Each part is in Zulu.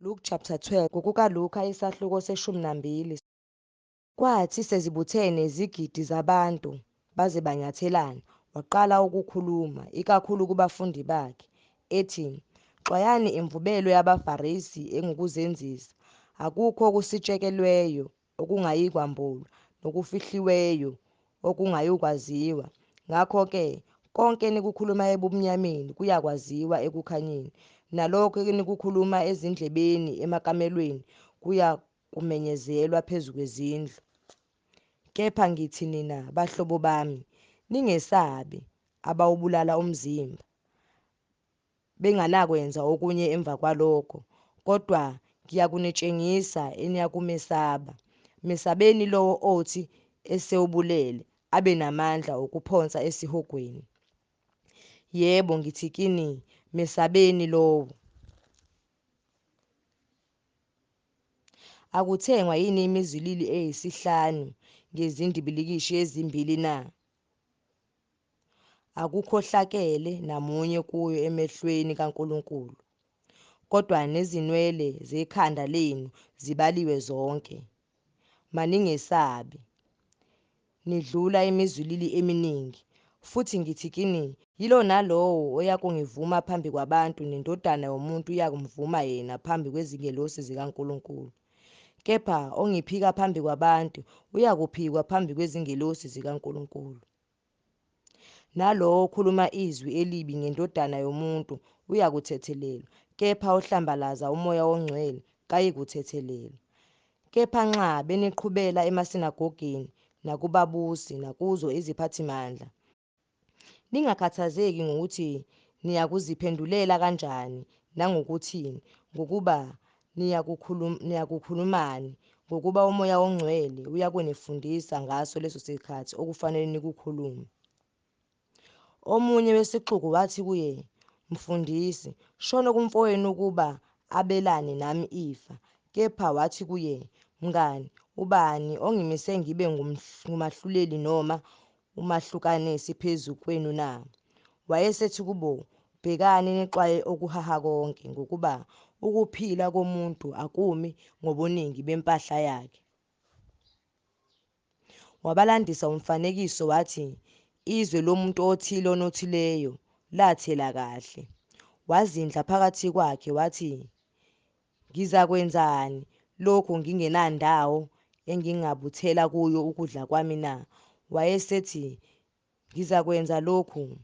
Luke chapter 12 ngokukaLuka isahluko seshumi nambili. Kwathi sezibuthene izigidi zabantu baze banyathelana, waqala ukukhuluma, ikakhulu kubafundi bakhe, ethi, Xwayani imvubelo yabaFarisi engukuzenzisa. Akukho okusitshekelweyo okungayikwambulwa, nokufihliweyo okungayukwaziwa. Ngakho-ke konke enikukhuluma ebumnyameni kuyakwaziwa ekukhanyeni, nalokho enikukhuluma ezindlebeni emakamelweni kuyakumenyezelwa phezu kwezindlu. Kepha ngithi nina, bahlobo bami, ningesabi abawubulala umzimba, benganakwenza okunye emva kwalokho, kodwa ngiyakunitshengisa eniyakumesaba. Mesabeni lowo othi esewubulele abe namandla okuphonsa esihogweni. Yebo, ngithi kini, mesabeni lowo. Akuthengwa yini imizwilili eyisihlanu ngezindibilikishi ezimbili na? Akukhohlakele namunye kuyo emehlweni kaNkulunkulu. Kodwa nezinwele zekhanda lenu zibaliwe zonke. Maningesabi, nidlula imizwilili eminingi. Futhi ngithi kini, yilo nalowo oyakungivuma phambi kwabantu, neNdodana yomuntu iyakumvuma yena phambi kwezingelosi zikaNkulunkulu. Kepha ongiphika phambi kwabantu uyakuphikwa phambi kwezingelosi zikaNkulunkulu. Nalowo okhuluma izwi elibi ngeNdodana yomuntu uyakuthethelelwa, kepha ohlambalaza uMoya oNgcwele kayikuthethelelwa. Kepha nxa beniqhubela emasinagogeni nakubabusi nakuzo iziphathimandla, ningakhathazeki ngokuthi niyakuziphendulela kanjani nangokuthini, ngokuba niyakukhulumani, ngokuba uMoya oNgcwele uyakunifundisa ngaso leso sikhathi okufanele nikukhulume. Omunye wesixuku wathi kuye, Mfundisi, shono kumfowenu ukuba abelane nami ifa. Kepha wathi kuye, Mngani, ubani ongimise ngibe ngumahluleli noma umahlukanisi phezu kwenu na? Wayesethi kubo, Bhekani nixwaye okuhaha konke, ngokuba ukuphila komuntu akumi ngobuningi bempahla yakhe. Wabalandisa umfanekiso wathi, Izwe lomuntu othile onothileyo lathela kahle. Wazindla phakathi kwakhe wathi, Ngizakwenzani, lokhu ngingenandawo engingabuthela kuyo ukudla kwami na? Wayesethi, Ngizakwenza lokhu,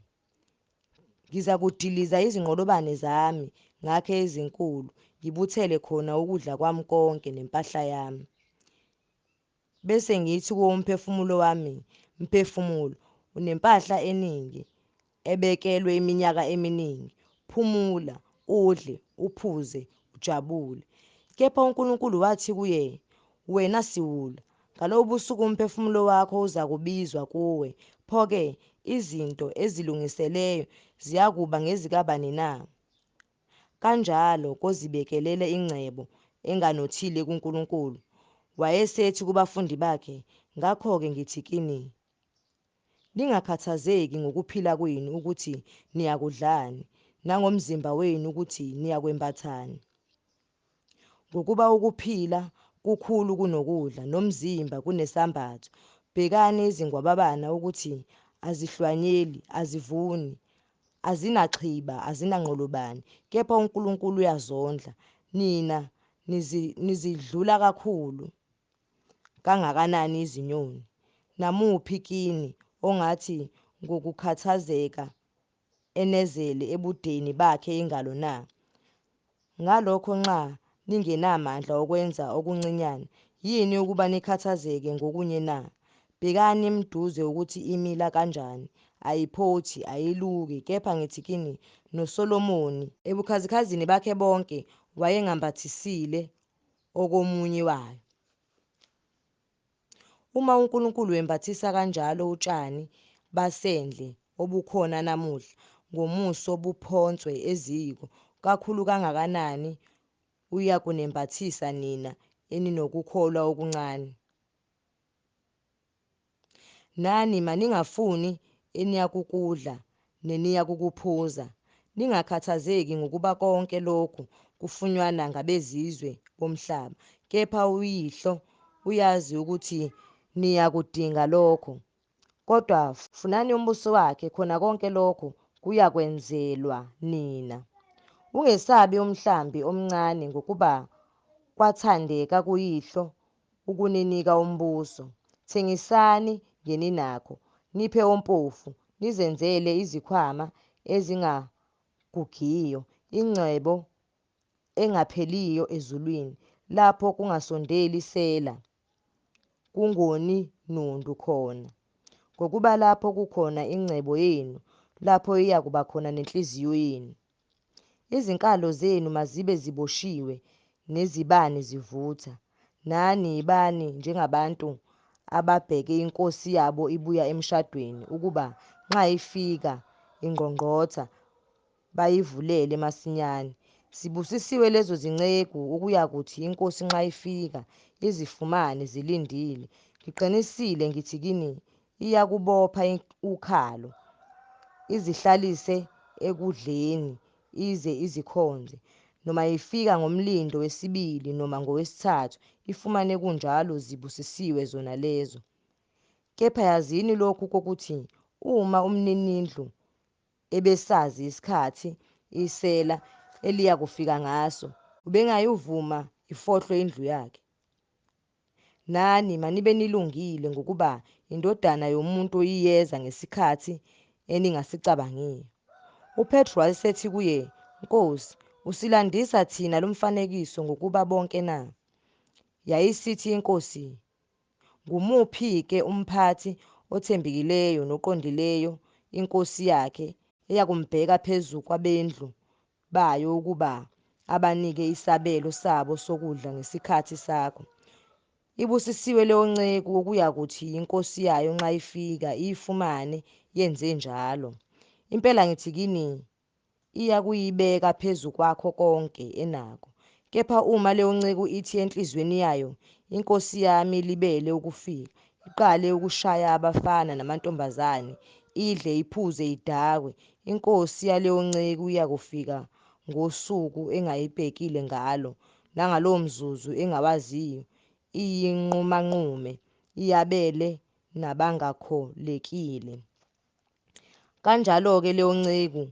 ngizakudiliza izinqolobane zami, ngakhe ezinkulu, ngibuthele khona ukudla kwami konke nempahla yami. Bese ngithi kuwo umphefumulo wami, Mphefumulo, unempahla eningi ebekelwe iminyaka eminingi, phumula, udle, uphuze, ujabule. Kepha uNkulunkulu wathi kuye, Wena siwula, ngalobu busuku umphefumulo wakho uzakubizwa kuwe, pho-ke izinto ezilungiseleyo ziyakuba ngezikabani na? Kanjalo kozibekelela ingcebo enganothile kuNkulunkulu. Wayesethi kubafundi bakhe, Ngakho-ke ngithi kini, ningakhathazeki ngokuphila kwenu ukuthi niyakudlani, nangomzimba wenu ukuthi niyakwembathani. Ngokuba ukuphila kukhulu kunokudla, nomzimba kunesambatho. Bhekani izingwababana ukuthi azihlwanyeli, azivuni, azinaxhiba, azinanqolobane, kepha uNkulunkulu uyazondla. Nina nizidlula kakhulu kangakanani izinyoni? Namuphi kini ongathi ngokukhathazeka enezele ebudeni bakhe ingalo na? Ngalokho nxa ningenamandla okwenza okuncinyane, yini ukuba nikhathazeke ngokunye na? Bhekani imiduze ukuthi imila kanjani, ayiphothi, ayiluki, kepha ngithi kini, noSolomoni ebukhazikhazini bakhe bonke wayengambathisile okomunye wayo. Uma uNkulunkulu wembathisa kanjalo utshani basendle obukhona namuhla, ngomuso buphonswe eziko, kakhulu kangakanani uyakunembathisa nina eninokukholwa okuncane? Nani maningafuni eniyakukudla neniyakukuphuza, ningakhathazeki, ngokuba konke lokhu kufunywana ngabezizwe bomhlaba, kepha uYihlo uyazi ukuthi niyakudinga lokho. Kodwa funani umbuso wakhe, khona konke lokho kuyakwenzelwa nina. Ungesabi umhlambi omncane, ngokuba kwathandeka kuYihlo ukuninika umbuso. Thengisani ngeninakho, niphe ompofu, nizenzele izikhwama ezingagugiyo, ingcebo engapheliyo ezulwini, lapho kungasondeli sela, kungoni nundu khona. Ngokuba lapho kukhona ingcebo yenu, lapho iyakuba khona nenhliziyo yenu. Izinkalo zenu mazibe ziboshiwe, nezibani zivutha. Nani yibani njengabantu ababheke inkosi yabo ibuya emshadweni, ukuba nxa ifika ingqongqotha, bayivulele masinyane. Zibusisiwe lezo zinceku okuyakuthi inkosi nxa ifika, izifumane zilindile. Ngiqinisile ngithi kini, iyakubopha ukhalo, izihlalise ekudleni, ize izikhonze. Noma ifika ngomlindo wesibili noma ngowesithathu, ifumane kunjalo, zibusisiwe zona lezo. Kepha yazini lokhu kokuthi uma umninindlu ebesazi isikhathi isela eliyakufika ngaso, ubengayivuma ifohlwe indlu yakhe. Nani manibe nilungile, ngokuba iNdodana yomuntu iyeza ngesikhathi eningasicabangile. UPetru wayesethi kuye, Nkosi, usilandisa thina lo mfanekiso ngokuba bonke na? Yayisithi iNkosi, Ngumuphi-ke umphathi othembekileyo noqondileyo inkosi yakhe eyakumbeka phezu kwabendlu bayo ukuba abanike isabelo sabo sokudla ngesikhathi sakho? Ibusisiwe leyo nceku okuyakuthi inkosi yayo nxa ifika iyifumane yenze njalo. Impela ngithi kini, iyakuyibeka phezu kwakho konke enakho. Kepha uma leyo nceku ithi enhliziyweni yayo, Inkosi yami ilibele ukufika, iqale ukushaya abafana namantombazane, idle, iphuze, idakwe, inkosi yaleyo nceku iyakufika ngosuku engayibhekile ngalo, nangalowo mzuzu engawaziyo, iyinqumanqume, iyabele nabangakholekile. Kanjalo-ke leyo nceku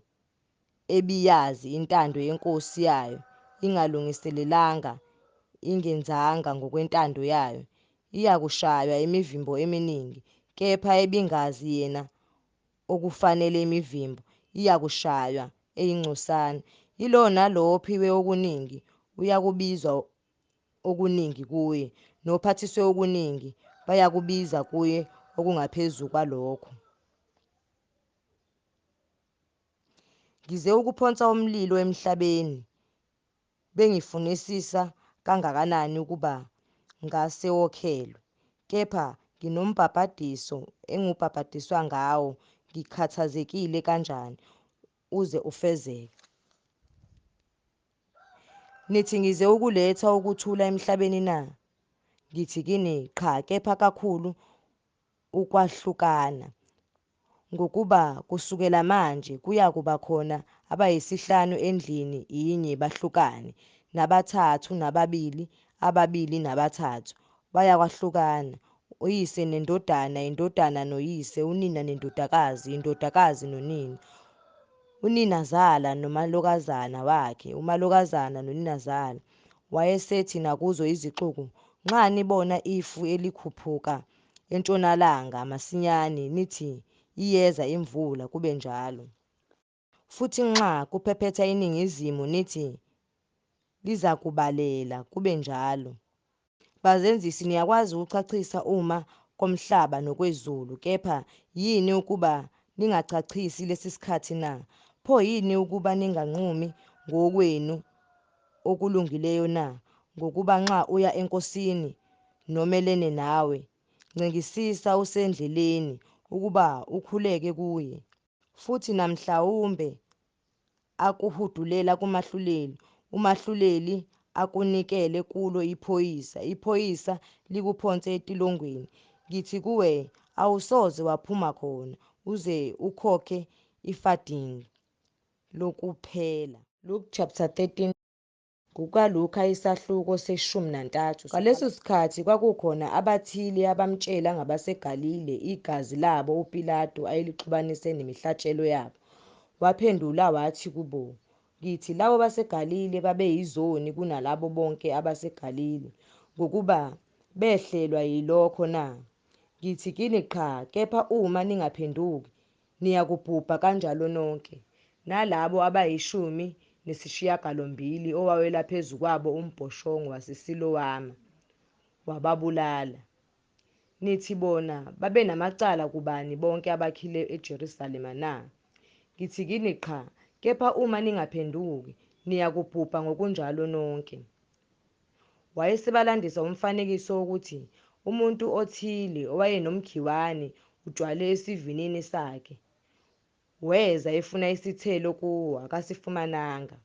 ebiyazi intando yenkosi yayo, ingalungiselelanga, ingenzanga ngokwentando yayo, iyakushaywa imivimbo eminingi. Kepha ebingazi yena okufanele imivimbo, iyakushaywa eyingcosana. Yilowo nalowo ophiwe okuningi, uyakubizwa okuningi kuye, nophathiswe okuningi, bayakubiza kuye okungaphezu kwalokho. Ngize ukuphonsa umlilo emhlabeni, bengifunisisa kangakanani ukuba ngasewokhelwe! Kepha nginombhabhadiso engubhabhadiswa ngawo, ngikhathazekile kanjani uze ufezeke! Nithi ngize ukuletha ukuthula emhlabeni na? Ngithi kini, Qha, kepha kakhulu ukwahlukana. Ngokuba kusukela manje kuyakuba khona abayisihlanu endlini inye bahlukane, nabathathu nababili, ababili nabathathu, bayakwahlukana, uyise nendodana, indodana noyise, unina nendodakazi, indodakazi nonina, uninazala nomalokazana wakhe, umalokazana noninazala. Wayesethi nakuzo izixuku, Nxa nibona ifu elikhuphuka entshonalanga, masinyane nithi, Iyeza imvula, kube njalo. Futhi nxa kuphephetha iningizimu, nithi, Lizakubalela, kube njalo. Bazenzisi, niyakwazi ukuchachisa uma komhlaba nokwezulu, kepha yini ukuba ningachachisi lesi sikhathi na? Pho yini ukuba ninganqumi ngokwenu okulungileyo na? Ngokuba nxa uya enkosini nomelene nawe, ncengisisa usendleleni, ukuba ukhuleke kuye. Futhi namhlawumbe akuhudulela kumahluleli, umahluleli akunikele kulo iphoyisa, iphoyisa likuphonse etilongweni. Ngithi kuwe, awusoze waphuma khona, uze ukhokhe ifadingi lokuphela. Luke chapter 13. KukaLuka isahluko se-13. Ngaleso sikhathi kwakukhona abathile abamtshela ngabaseGalile igazi labo uPilatu ayelixubanise nemihlatshelo yabo. Waphendula wathi kubo, Ngithi labo baseGalile babeyizoni kunalabo bonke abaseGalile, ngokuba behlelwa yilokho na? Ngithi kini, Qha, kepha uma ningaphenduki, niyakubhubha kanjalo nonke. Nalabo abayishumi nesishiyagalombili owawela phezu kwabo umbhoshongo waseSilowama, wababulala. Nithi bona babenamacala kubani bonke abakhileyo eJerusalema na? Ngithi kini, Qha, kepha uma ningaphenduki, niyakubhubha ngokunjalo nonke. Wayesebalandisa umfanekiso wokuthi umuntu othile owayenomkhiwane utshwalwe esivinini sakhe, weza efuna isithelo kuwo, akasifumananga.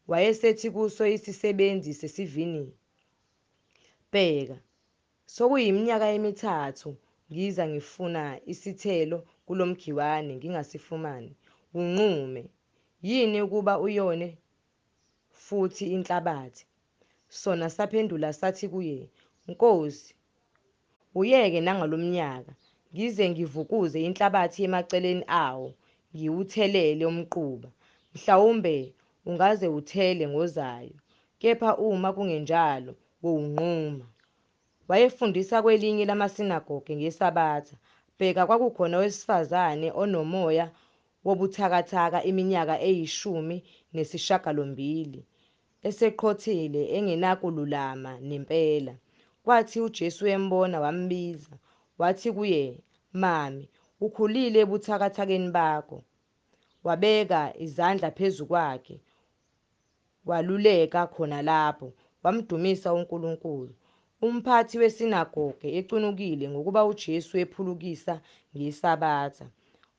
Wayesethi kuso isisebenzi sesivini, Bheka, sokuyiminyaka emithathu ngiza ngifuna isithelo kulo mkhiwane, ngingasifumani. Wunqume, yini ukuba uyone futhi inhlabathi? Sona saphendula sathi kuye, Nkosi, wuyeke nangalo mnyaka, ngize ngivukuze inhlabathi emaceleni awo, ngiwuthelele umquba. Mhlawumbe ungaze uthele ngozayo, kepha uma kungenjalo, wowunquma. Wayefundisa kwelinye lamasinagoge ngeSabatha. Bheka, kwakukhona owesifazane onomoya wobuthakathaka iminyaka eyishumi nesishiyagalombili, eseqhothile, engenakululama nempela. Kwathi uJesu embona, wambiza, wathi kuye, Mame, ukhulile ebuthakathakeni bakho. Wabeka izandla phezu kwakhe, waluleka khona lapho, wamdumisa uNkulunkulu. Umphathi wesinagoge ecunukile ngokuba uJesu ephulukisa ngeSabatha,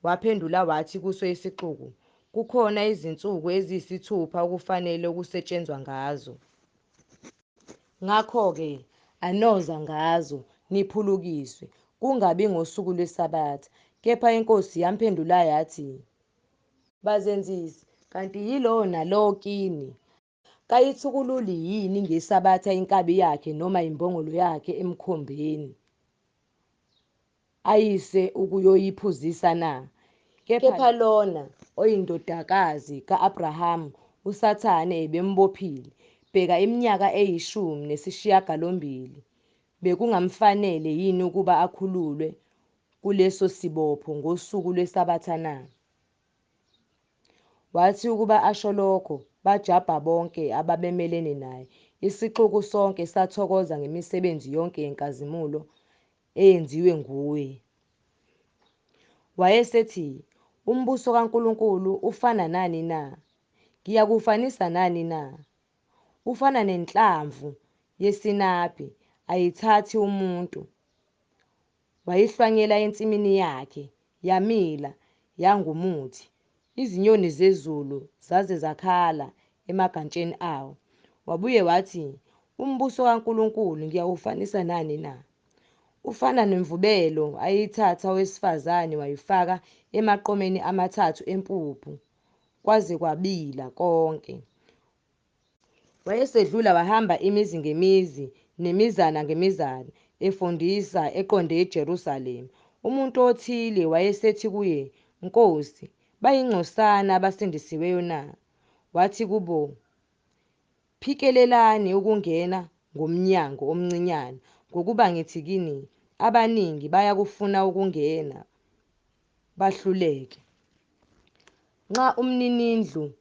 waphendula wathi kuso isixuku, Kukhona izinsuku eziyisithupha okufanele ukusetshenzwa ngazo. Ngakho-ke anoza ngazo, niphulukiswe, kungabi ngosuku lweSabatha. Kepha iNkosi yamphendula yathi, Bazenzisi, kanti yilowo nalowo kini kayithukululi yini ngeSabatha inkabi yakhe noma imbongolo yakhe emkhombeni, ayise ukuyoyiphuzisa na? Kepha lona oyindodakazi ka-Abrahama uSathane ebembophile, bheka, iminyaka eyishumi nesishiyagalombili, bekungamfanele yini ukuba akhululwe kuleso sibopho ngosuku lweSabatha na? Wathi ukuba asho lokho, bajabha bonke ababemelene naye, isixuku sonke sathokoza ngemisebenzi yonke yenkazimulo eyenziwe nguye. Wayesethi, Umbuso kaNkulunkulu ufana nani na? Ngiyakuwufanisa nani na? Ufana nenhlamvu yesinaphi ayithatha umuntu, wayihlwanyela ensimini yakhe, yamila, yangumuthi, izinyoni zezulu zaze zakhala emagatsheni awo. Wabuye wathi, Umbuso kaNkulunkulu ngiyawufanisa nani na? Ufana nemvubelo ayithatha owesifazane wayifaka emaqomeni amathathu empuphu, kwaze kwabila konke. Wayesedlula wahamba imizi ngemizi nemizana ngemizana, efundisa, eqonde eJerusalema. Umuntu othile wayesethi kuye, Nkosi, bayingcosana abasindisiweyo na? Wathi kubo, Phikelelani ukungena ngomnyango omncinyane, ngokuba ngithi kini, Abaningi bayakufuna ukungena, bahluleke. Nxa umninindlu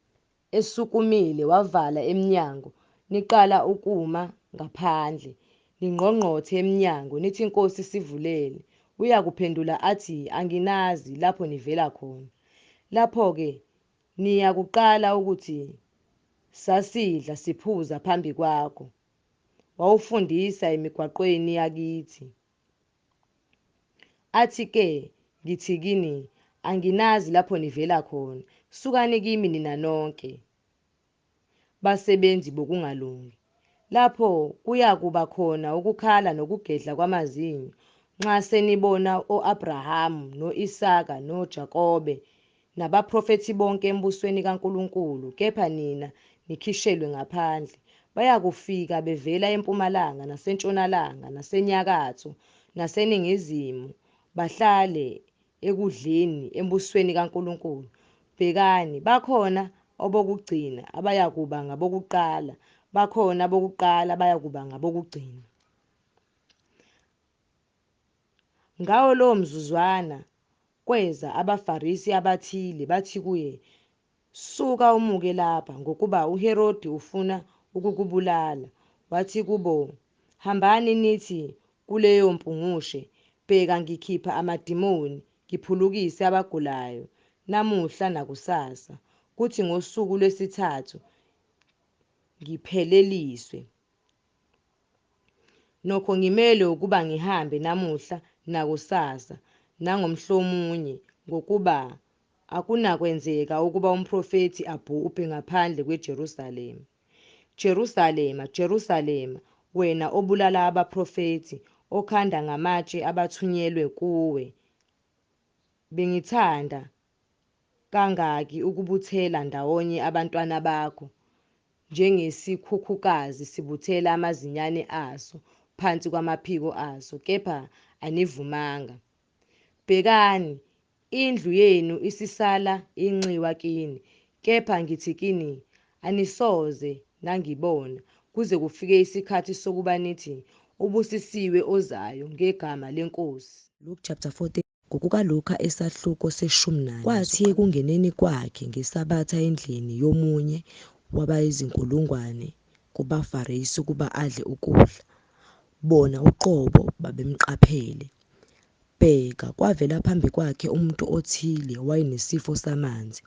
esukumile wavala emnyango, niqala ukuma ngaphandle, ningqongqothe emnyango, nithi, Nkosi, sivulele. Uyakuphendula athi, Anginazi lapho nivela khona. Lapho-ke niyakuqala ukuthi, Sasidla siphuza phambi kwakho, wawufundisa emigwaqweni yakithi. Athi-ke, Ngithi kini, Anginazi lapho nivela khona, sukani kimi nina nonke, basebenzi bokungalungi. Lapho kuyakuba khona ukukhala nokugedla kwamazinyo, nxa senibona o-Abrahamu, no-Isaka, noJakobe, nabaprofethi bonke embusweni kaNkulunkulu, kepha nina nikhishelwe ngaphandle. Bayakufika bevela empumalanga nasentshonalanga nasenyakatho naseningizimu, bahlale ekudleni embusweni kaNkulunkulu. Bhekani, bakhona abokugcina abayakuba ngabokuqala, bakhona abokuqala abayakuba ngabokugcina. Ngawo lowo mzuzwana kweza abaFarisi abathile, bathi kuye, Suka umuke lapha, ngokuba uHerodi ufuna ukukubulala. Wathi kubo, Hambani nithi kuleyo mpungushe, Bheka, ngikhipha amadimoni, ngiphulukise abagulayo namuhla nakusasa, kuthi ngosuku lwesithathu ngipheleliswe. Nokho ngimelwe ukuba ngihambe namuhla nakusasa nangomhlomunye, ngokuba akunakwenzeka ukuba umprofethi abhubhe ngaphandle kweJerusalema. Jerusalema, Jerusalema, wena obulala abaprofethi, okhanda ngamatshe abathunyelwe kuwe, bengithanda kangaki ukubuthela ndawonye abantwana bakho, njengesikhukhukazi sibuthela amazinyane aso phansi kwamaphiko aso, kepha anivumanga. Bhekani, indlu yenu isisala inxiwa kini. Kepha ngithi kini, anisoze nangibona, kuze kufike isikhathi sokuba nithi, Ubusisiwe ozayo ngegama leNkosi. Luke chapter 14. NgokukaLuka isahluko seshumi nane. Kwathi ekungeneni kwakhe ngesabatha endlini yomunye wabayizinkulungwane kubaFarisi ukuba adle ukudla, bona uqobo babemqaphele. Bheka, kwavela phambi kwakhe umuntu othile owayenesifo samanzi.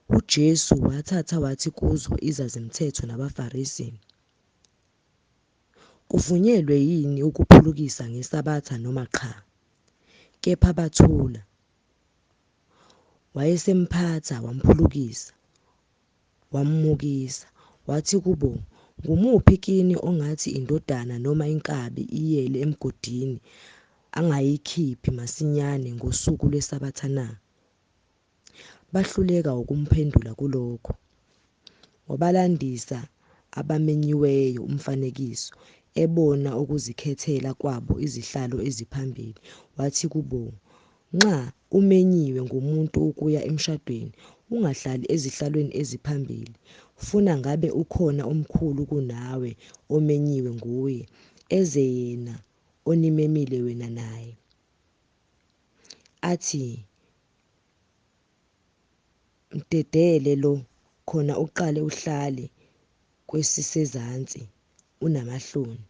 UJesu wathatha wathi kuzo izazi-mthetho nabaFarisi, Kuvunyelwe yini ukuphulukisa ngeSabatha noma qha? Kepha bathula. Wayesemphatha wamphulukisa, wammukisa. Wathi kubo, Ngumuphi kini ongathi indodana noma inkabi iyele emgodini angayikhiphi masinyane ngosuku lweSabatha na? Bahluleka wukumphendula kulokho. Wabalandisa abamenyiweyo umfanekiso, ebona ukuzikhethela kwabo izihlalo eziphambili, wathi kubo, Nxa umenyiwe ngumuntu ukuya emshadweni, ungahlali ezihlalweni eziphambili, funa ngabe ukhona omkhulu kunawe omenyiwe nguye, eze yena onimemile wena naye, athi, Mdedele lo, khona uqale uhlale kwesisezansi unamahloni.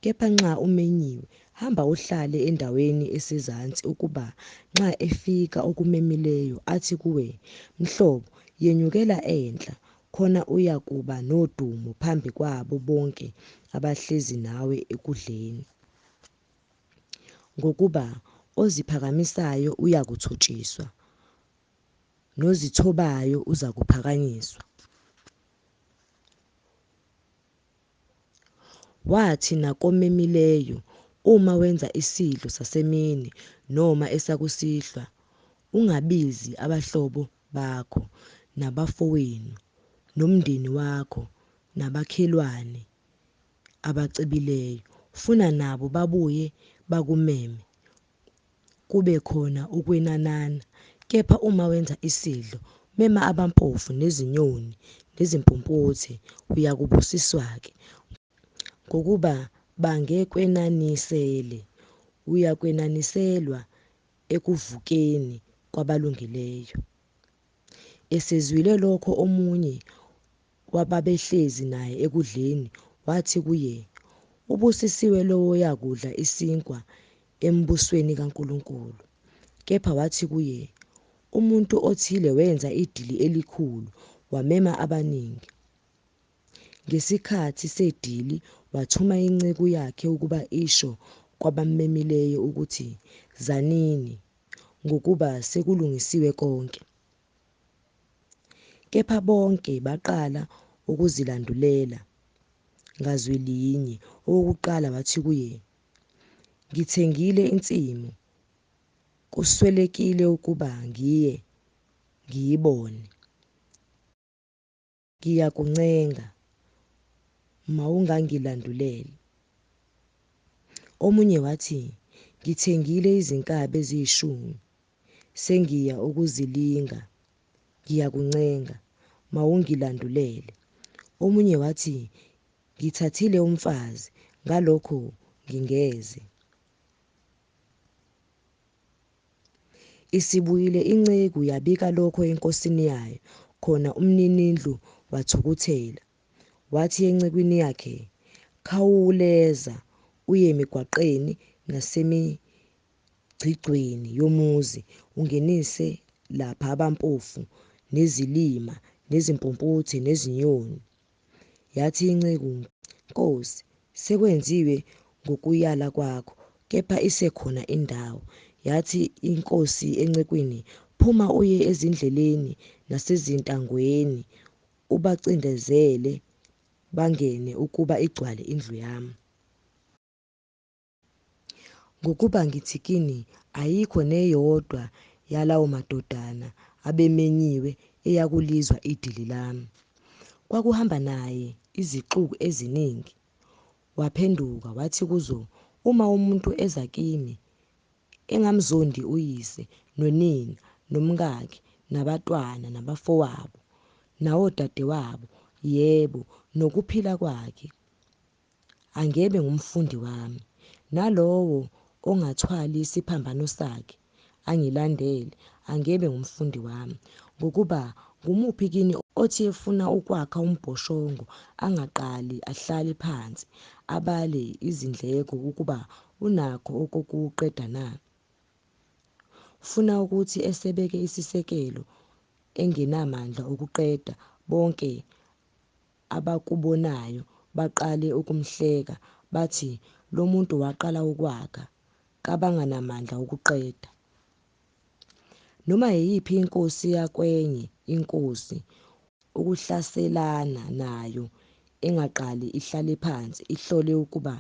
Kepha nxa umenyiwe, hamba uhlale endaweni esezansi ukuba nxa efika okumemileyo, athi kuwe, Mhlobo, yenyukela enhla, khona uyakuba nodumo phambi kwabo bonke abahlezi nawe ekudleni. Ngokuba oziphakamisayo uyakuthotshiswa, nozithobayo uzakuphakanyiswa. Wathi nakomemileyo, Uma wenza isidlo sasemini noma esakusihlwa, ungabizi abahlobo bakho, nabafowenu, nomndeni wakho, nabakhelwane abacebileyo, funa nabo babuye bakumeme, kube khona ukwenanana. Kepha uma wenza isidlo, mema abampofu, nezinyoni, nezimpumputhe, uyakubusiswa-ke, ngokuba bangekwenanisele, uyakwenaniselwa ekuvukeni kwabalungileyo. Esezwile lokho omunye wababehlezi naye ekudleni wathi kuye, Ubusisiwe lowo oyakudla isinkwa embusweni kaNkulunkulu. Kepha wathi kuye, Umuntu othile wenza idili elikhulu, wamema abaningi. Ngesikhathi sedili wathuma inceku yakhe ukuba isho kwabammemileyo ukuthi, Zanini, ngokuba sekulungisiwe konke. Kepha bonke baqala ukuzilandulela ngazwi linye. Owokuqala wathi kuye, Ngithengile insimu, kuswelekile ukuba ngiye ngiyibone. Ngiyakuncenga, mawungangilanduleli. Omunye wathi, Ngithengile izinkabi eziyishumi, sengiya ukuzilinga, ngiyakuncenga, mawungilandulele. Omunye wathi, Ngithathile umfazi, ngalokho ngingeze. Isibuyile inceku yabika lokho enkosini yayo, khona umninindlu wathukuthela, wathi encekwini yakhe, Khawuleza uye emigwaqeni nasemigcigcweni yomuzi, ungenise lapha abampofu, nezilima, nezimpumputhe, nezinyoni. Yathi inceku, Nkosi, sekwenziwe ngokuyala kwakho, kepha isekhona indawo. Yathi inkosi encekwini, Phuma uye ezindleleni nasezintangweni, ubacindezele bangene ukuba igcwale indlu yami. Ngokuba ngithi kini, ayikho neyodwa yalawo madodana abemenyiwe eyakulizwa idili lami. Kwakuhamba naye izixuku eziningi. Waphenduka wathi kuzo, Uma umuntu eza kimi, engamzondi uyise, nonina, nomkakhe, nabatwana, nabafowabo, nawodadewabo, yebo, nokuphila kwakhe, angebe ngumfundi wami. Nalowo ongathwali isiphambano sakhe, angilandele, angebe ngumfundi wami. Ngokuba ngumuphi kini othi efuna ukwakha umbhoshongo, angaqali ahlale phansi, abale izindleko ukuba unakho okokuwuqeda na? Funa ukuthi esebeke isisekelo engenamandla okuqeda, bonke abakubonayo baqale ukumhleka, bathi, Lo muntu waqala ukwakha, kabanga namandla okuqeda. Noma yiyiphi inkosi yakwenye inkosi ukuhlaselana nayo engaqali ihlale phansi ihlole ukuba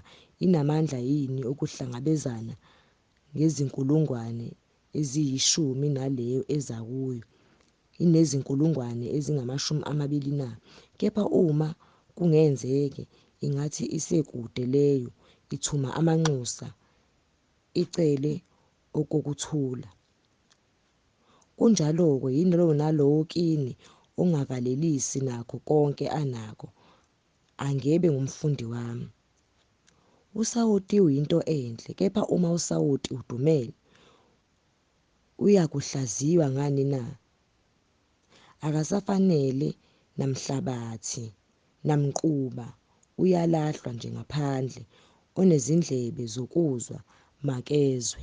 inamandla yini okuhlangabezana ngezinkulungwane eziyishumi naleyo eza kuyo inezinkulungwane ezingamashumi amabili na? Kepha uma kungenzeke ingathi isekude leyo, ithuma amanxusa, icele okokuthula. Kunjalo-ke yilowo nalowo kini ongavalelisi nakho konke anakho, angebe ngumfundi wami. Usawoti uyinto enhle, kepha uma usawoti udumele, uyakuhlaziywa ngani na? Akasafanele namhlabathi, namquba, uyalahlwa nje ngaphandle. Onezindlebe zokuzwa, makezwe.